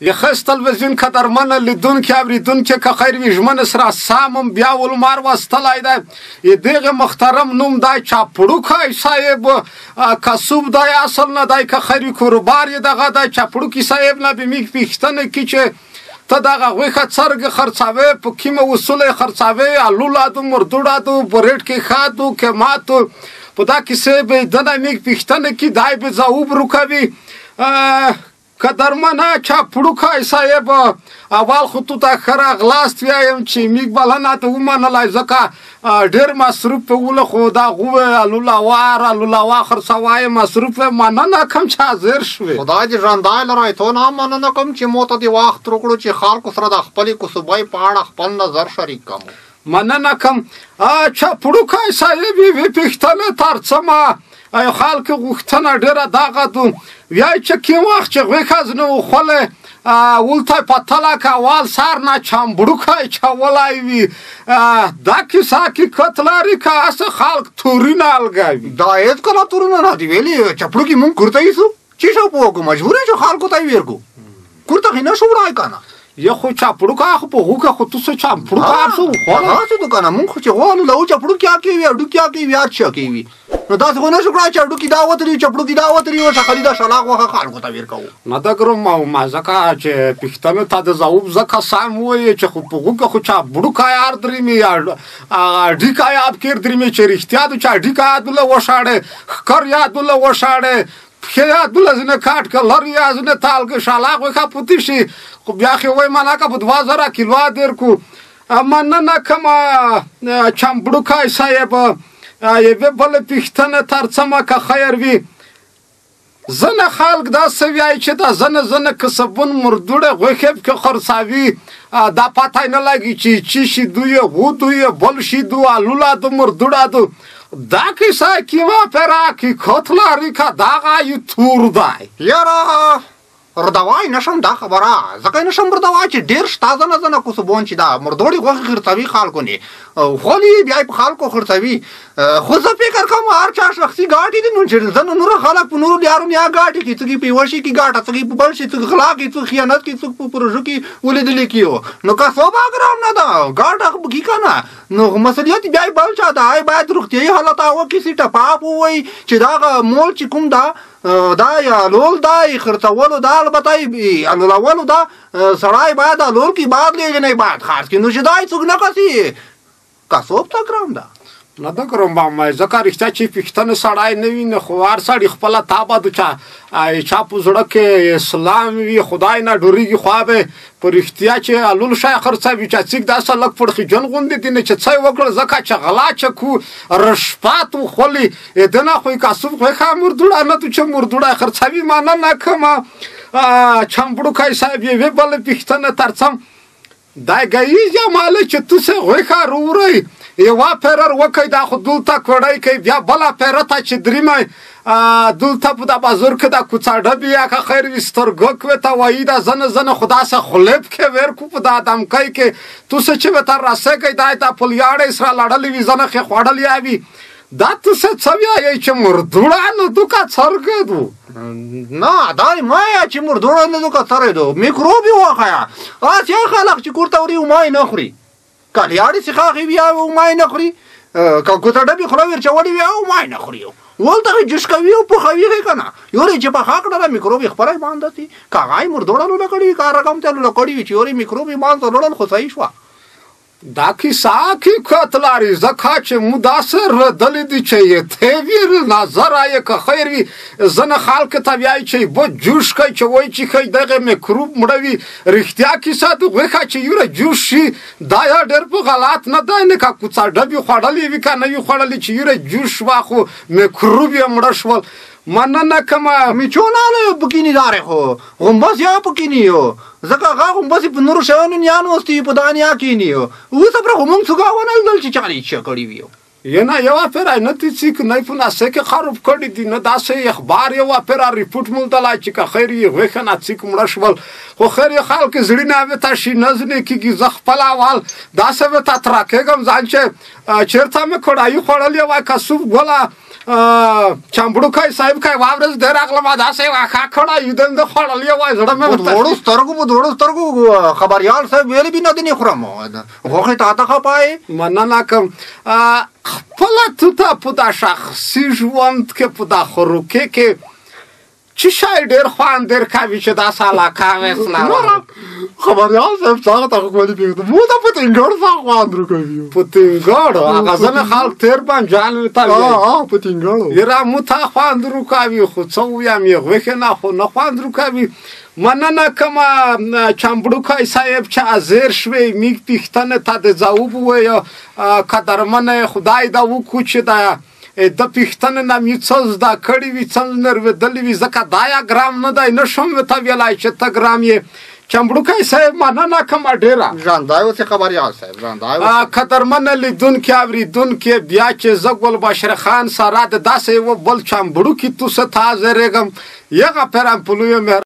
یخس تلویزیون قدرمن لیدونکي اوریدونکي که خیر وي ژمنه سره سامم بیا ولمار وستلی دی. دغه محترم نوم دی چاپړوکی صاحب، کسوب دی اصل نه دی، که خیر وي کاروبار یې دغه دی. چاپړوکی صاحب نه به مې پوښتنه کړي چې ته دغه غوښه څرګه خرڅوې، په کومه اصوله یې خرڅوې، الولا دو مردوړه دو په ریټ کې ښه دو که ماتو، په دا کیسې به یې دنه مې پوښتنه کړي، دی به ځواب ورکوي. قدرمنه چاپړوکی صاحب، اول خو تو ته ښه راغلاست وایم چې موږ بلنه ته ومنلی، ځکه ډېر مصروف وله، خو دا غوې الولا وار الولا وا خرڅوی مصروف. مننه کوم چې حاضر شوې. خدای دې ژوندی لره، ته نه مننه کوم چې مو ته دې وخت وکړو چې خلکو سره د خپلې کسبۍ په اړه خپل نظر شریک کړم. مننه کوم. چاپړوکی صاحب، یوې پوښتنه ترڅمه خلک غوښتنه ډېره دغه دو ویای چې کوم وخت چې غوښه ځنه وخوله ولته پتله که اول سر نه چمبړوکی چولی وي، دا کیسه حقیقت لري که هسې خلک تورونه الګوي؟ دا هېڅکله تورونه نه دي ویلي. چپړوکي مونږ کور ته یسو چې شو پوه کو مجبور یو چې خلکو ته یې ورکړو، کور ته خو نه شو وړی که نه. یه خو چاپړوکی خو په غوښه خو تو څه چمبړوکی هر څه وخوړل؟ هسې دو که نه، مونږ خو چې غواړو له چپړوکي هکې وي، هډوکي هکې وي، هر څه هکې وي، نو داسې خو نه شو کړای چې هډوکي دا وتلي وي، چپړوکي دا وتلي وي، شخلي دا شلاق غوښه خلکو ته ورکوو. نه ده ګرم ما ځکه چې پښتنو ته د ځواب ځکه سم ووایې چې خو په غوښه خو چاپړوکی هر درېمې هډیکی آب کېر درېمې چې رښتیا دو چې هډیکی یادوله وشاړې، ښکر یادوله وشاړې، پښې یادوله ځینې کاټ که لرې یا ځینې تالګه شلاق غوښه پوتې شي، خو بیا خو یې وایي منه که په 2000 کیلو دېر کو. مننه کوم چمبړوکی صاحب. یوې بله پوښتنه ترڅمه که خیر وي. ځینې خلک داسې وایي چې دا ځینې ځینې کسبون مردوړې غوښې پکې خرڅوي، دا پته یې نه لګي چې چی شي دوی، غو دوی، بل شي دو، الولا دو، مردوړه دو. دا کیسه کیمه پر حقیقت لري که دغه یې تور دی؟ یاره ردوای نشم دا خبره، ځکه یې نشم ردوای چې ډېر شته ځنه ځنه کسبون چې دا مردوړې غوښې خرڅوي خلکو نه خولي بیا یې په خلکو خرڅوي. خو زه فکر کوم هر چا شخصي ګاټي دي، نو چې ځنه نور خلک په نورو لیارو نیا ګاټي کړي، څوک یې په یوه شي کې ګاټه، څوک یې په بل شي، څوک غلا کوي، څوک خیانت کوي، څوک په پروژو کې ولیدل کېږي، نو کسب ګرام نه ده ګاټه خو پکې که نه، نو مسؤلیت بیا یې بل چا ده. باید روغتیایي حالت هغه کسي ټپاپ ووایي چې دغه مول چې کوم ده دا یا الول دا یې خرڅولو دا البته یې الولولو دا سړی باید الول کړي، باید لېږي نه باید خرڅ کړي، نو چې دا یې څوک نه کسي کسب ته ګران ده. نه ده ګران ما ځکه رښتیا چې پښتنه سړی نه وي، نو خو هر سړي خپله تابه ده، چا په زړه کې اسلام وي خدای نه ډورېږي، خوا به په رښتیا چې الول شی خرڅوي، چا څوک داسې لږ پړخیجن غوندې دي نه چې څه یې وکړل، ځکه چې غلا چې کو رشپات وخولي دنه خو یې کسب غوښه مردوړه نه ده چې مردوړه یې خرڅوي. مننه کوم چمبړوکی صاحب. یوې بله پوښتنه ترڅم دا ګییز یا ماله چې تاسې غوښه راوړئ یوه پیرر وکئ، دا خو دلته کوړی کوي، بیا بله پیره ته چې دریمه دلته په دا بازار کې دا کوڅه ډبې یا که خیر وي سترګک ورته وایي، دا ځنه ځنه خو داسې خولې پکې ورکړو په دا دمکۍ کې تاسې چې ورته رسېږئ دا یې دا په لیاړې سره لړلې وي، ځنه خې خوړلې وي، دا تاسې څه وایئ چې مردوړه نه دو که څرګه دو؟ نه دا یې مه وایه چې مردوړه نه دو که څرګه دو، میکروب یې وښیه. هسې خلک چې کور ته وړي ما یې نه خوري، که لیاړې څخه وي او ما یې نه خوري، که کوڅه ډبې خوله ورچولې وي او ما یې نه خوري، ولته خو جوش کوي او پخوي یې که نه، یورې چې پخه کړله میکروب یې خپله باندې سي، که هغه یې مردوړه لوله کړې وي، که هغه رقم ته لوله کړې وي چې یورې میکروب یې مانځه لوړل خو صحیح شوه. دا کیسه حقیقت لري، ځکه چې مو داسې ردلې دي چې یې ته وي نظر یې که خیر وي، ځینې خلک ته وایي چې اوبه جوش کوي چې وایي چې ښایي دغه میکروب مړوي. رښتیا کیسه د غوښه چې یوره جوش شي دا یا ډېر په غلط نه دی، نه که کوڅه ډبې خوړلې وي که نه وي خوړلې چې یوره جوش شوه خو میکروب یې مړه شول. مننه کوم. میچونه نه پکې نه دارې خو غومبس یا پکې نه یو، ځکه هغه غومبس یې په نورو شیانو نیا نوستي په دا نیا کې نه یو، اوس پرې خو مونږ څوک ونه لیدل چې چا یې څه کړي وي. یې نه یوه پیره نه تي څیک نه په ناسه کې خراب کړي دي، نه داسې اخبار یوه پیره ریپورټ موندلی چې که خیر یې غوښه نه څیک مړه شول، خو خیر یې خلک زړه نه وي ته شي نه ځینې کېږي. زه خپله اول داسې به ته ترکېږم ځان چې چېرته مې کړایي خوړلې وای که سوپ ګله چمبړوکی صاحب که یوه ورځ دی راغلم داسې واښه کړی یودم ده خوړلی وای زړه مې په دواړو سترګو په دواړو سترګو خبریال صاحب ویلې بي نه دې نه خورم غوښې تا ته خپه یې. مننه کوم. خپله تو ته په دا شخصي ژوند کې په دا خروکې کې چی شی ډیر خوند در کوي چې داسې علاقه وسلره؟ خبریال صاحب څنګه ته خو دې مو ته په تینګړ څه خوند ورکوي؟ په تینګړ هغه ځنې خلک تیر بنجان ته وایي. ها په تینګړ یره مو ته خوند ورکوي، خو څه ووایم یې غوښې نه خو نه خوند ورکوي. مننه کوم چمبړوکی صاحب چې حاضر شوې، میږ پوښتنې ته د ځواب ووایه. قدرمنه خدای دا وکړو چې د د پوښتنې نه مې څه زده کړي وي، څه نروېدلي وي، ځکه دا یا ګرام نه دی، نه شم ورته ویلای چې ته ګرام یې. چمبړوکی صاحب مننه کوم ډېره. ژوندی اوسې خبریال صاحب، ژوندی اوسې. قدرمنه لیدونکي اورېدونکي، بیا چې زه ګل بشر خان سره د داسې یوه بل چمبړوکي توسه ته حاضرېږم، یغه پیرم په لویه مهرباني.